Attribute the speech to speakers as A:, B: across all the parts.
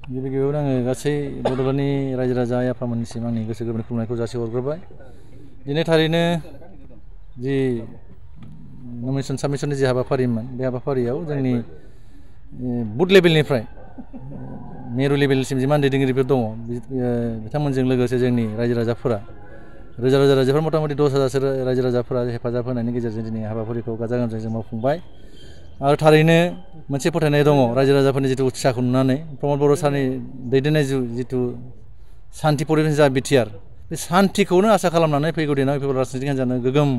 A: गिबि गिबियावनो आङो गासै बड'लेण्डनि रायजो राजा आइ आफामोननिसिम आंनि गोसो गोरबोनि खुलुमनायखौ जासिहरग्रोबाय। दिनै थारैनो जि नमिनेसन साबमिसननि जि हाबाफारिमोन बे हाबाफारियाव जोंनि बुथ लेभेलनिफ्राय मिरु लेभेलसिम जिमान दैदेनगिरिफोर दङ बिथांमोनजों लोगोसे जोंनि रायजो राजाफोरा रोजा रोजा रायजोफोर मथा मथि 10,000सो रायजो राजाफोरा हेफाजाब होनायनि गेजेरजों दिनै हाबाफारिखौ गाजा गोमजायै जों मावफुंबाय। आरो थारैनो मोनसे फोथायनाय दङ रायजो राजाफोरनि जिथु उत्साहखौ नुनानै प्रमद बर' सारनि दैदेननाय जिथु सान्थि परिबेस जा बिटिआर बे सान्थिखौनो आसा खालामनानै फैगौ दिनाव फैगौ राजनितिक हान्जानो गोगोम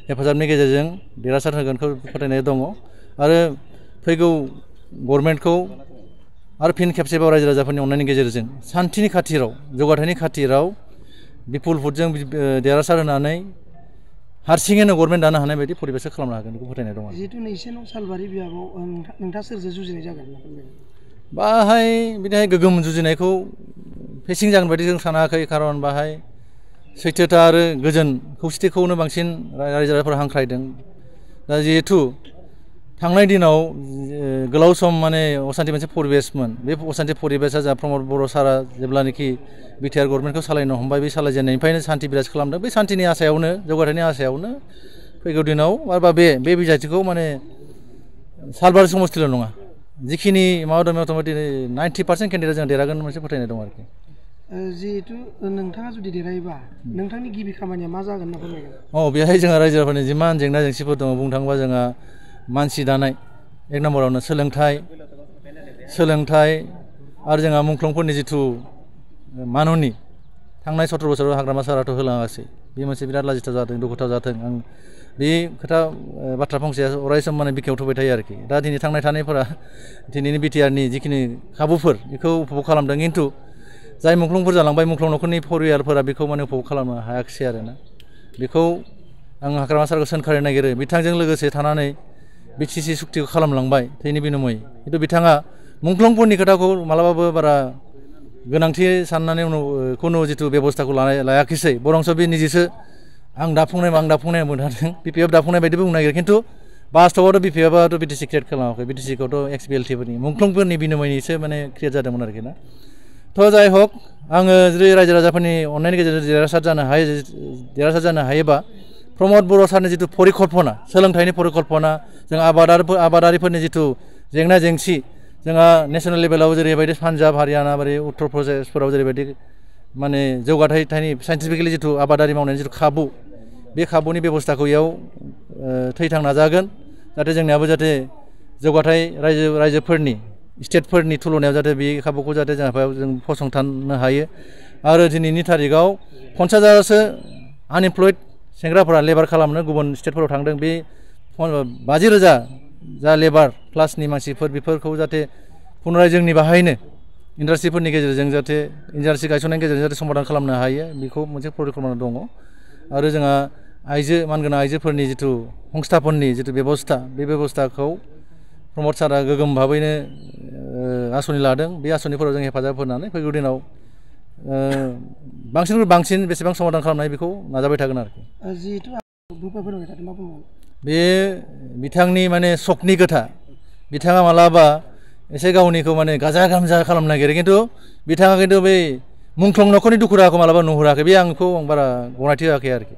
A: हेफाजाबनि गेजेरजों देरहासार होगोनखौ फोथायनाय दङ। आरो फैगौ गभर्नमेन्टखौ आरो फिन खेबसेबाव रायजो राजाफोरनि अननायनि गेजेरजों सान्थिनि खाथिराव जौगाथायनि खाथिराव बिपुल भटजों देरहासार होनानै हारसिङैनो गभर्नमेन्ट दानो हानाय बायदि परिबेसखौ खालामनो हागोन बेखौ फोथायनाय दङ।
B: जिहेतु नैसेनाव सालबारि बिभागाव नोंथाङा सोरजों जुजिनाय जागोन?
A: बाहाय बिदिहाय गोगोम जुजिनायखौ फेसिं जागोन बायदि जों सानाखै। खारन बाहाय सैथोथा आरो गोजोन खौसेथिखौनो बांसिन रायजो राजाफोरा हांख्रायदों। दा जिहेथु थांनाय दिनाव गोलाव सम माने असान्थि मोनसे परिबेसमोन बे असान्थि परिबेसा जा प्रमद बर' सारा जेब्लानोखि बिटिआर गभर्नमेन्टखौ सालायनो हमबाय बे सालायजेननायनिफ्रायनो सान्थि बिराज खालामदों। बे सान्थिनि आसायावनो जौगाथायनि आसायावनो फैगौ दिनाव बा बे बिजाथिखौ माने सालबारि समस्तिल' नङा जिखिनि माबा दं मथा मथि 90% केन्डिडेट जों देरहागोन मोनसे फोथायनाय दं आरोखि।
B: जिहेतु नोंथाङा जुदि देरहायोबा नोंथांनि गिबि खामानिया मा जागोन होनना फोरमायगोन?
A: बेहाय जोंहा रायजो राजाफोरनि जिमान जेंना जेंसिफोर दङ बुंनो थाङोबा जोंहा मानसि दानाय एक नम्बरावनो सोलोंथाइ आरो जोंहा मुंख्लंफोरनि जिथु माननि थांनाय 17 बोसोराव हाग्रामा साराथ' होलाङासै बे मोनसे बिराद लाजिथाव जादों दुखुथाव जादों। आं बे बाथ्रा फंसेया अरायसम माने बिखायाव थुबाय थायो आरोखि। दा दिनै थांनाय थानायफोरा दिनैनि बिटिआरनि जिखिनि खाबुफोर बेखौ उपभग खालामदों खिन्थु जाय मुंख्लंफोर जालांबाय मुंख्लं न'खरनि परियालफोरा बेखौ माने उपभग खालामनो हायाखिसै आरोना। बेखौ आं हाग्रामा सारखौ सोंखारनो नागिरो बिथांजों लोगोसे थानानै बिटिसि सुक्तिखौ खालामलांबाय थैनि बिनिमय खिन्थु बिथाङा मुंख्लंफोरनि खोथाखौ मालाबाबो बारा गोनांथि साननानै उनाव खुनु जिथु बेबस्थाखौ लायाखिसै बरंस बे निजेसो आं दाफुंनाय मोनहादों बिपिएफ दाफुंनाय बायदिबो बुंनो नागिरो खिन्थु बास्तबआवथ' बिपिएफआथ' बिटिसि क्रियेट खालामाखै बिटिसिखौथ' एक्स बिएलटिफोरनि मुंख्लंफोरनि बिनिमयनिसो माने क्रियेट जादोंमोन आरोखि ना। थ' जाय हक आङो जुदि रायजो राजाफोरनि अननायनि गेजेरजों देरहासार जानो हायोबा प्रमद बर' सारनि जिथु परिकल्पना सोलोंथाइनि परिकल्पना जों आबादारिफोरनि जिथु जेंना जेंसि जोंहा नेसनेल लेभेलाव जेरैबायदि पान्जाब हारियाना बायदि उत्तर प्रदेशफोराव जेरैबायदि माने जौगाथायनि साइन्टिफिकेलि जिथु आबादारि मावनायनि जिथु खाबु बे खाबुनि बेबस्थाखौ इयाव थैथां नाजागोन जाहाथे जोंनियाबो जाहाथे जौगाथाय रायजोफोरनि स्टेटफोरनि तुलनायाव जाहाथे बे खाबुखौ जाहाथे जों फसंथाननो हायो। आरो दिनैनि थारिखआव 50,000सो आनएमप्लयड सेंग्राफोरा लेबार खालामनो गुबुन स्टेटफोराव थांदों। बे 50,000 जा लेबार क्लासनि मानसिफोर बेफोरखौ जाहाथे पुनराय जोंनि बाहायनो इन्डास्ट्रिफोरनि गेजेरजों जाहाथे इन्डास्ट्रि गायसननायनि गेजेरजों जाहाथे समाधान खालामनो हायो बेखौ मोनसे परिकल्पना दङ। आरो जोंहा मानगोनां आइजोफोरनि जिथु संस्थापननि जिथु बेबस्था बे बेबस्थाखौ प्रमद सारआ गोगोम भाबैनो आसनि लादों। बे आसनिफोराव जों हेफाजाब होनानै फैगौ दिनाव बांसिननिख्रुइ बांसिन बेसेबां समाधान खालामनाय बेखौ नाजाबाय थागोन आरोखि। बे बिथांनि माने सकनि खोथा बिथाङा मालाबा एसे गावनिखौ माने गाजा गोमजा खालामनो नागिरो खिन्थु बिथाङा खिन्थु बै मुंख्लं न'खरनि दुखु दाहाखौ मालाबा नुहुराखै बे आंखौ बारा गनायथि होआखै आरोखि।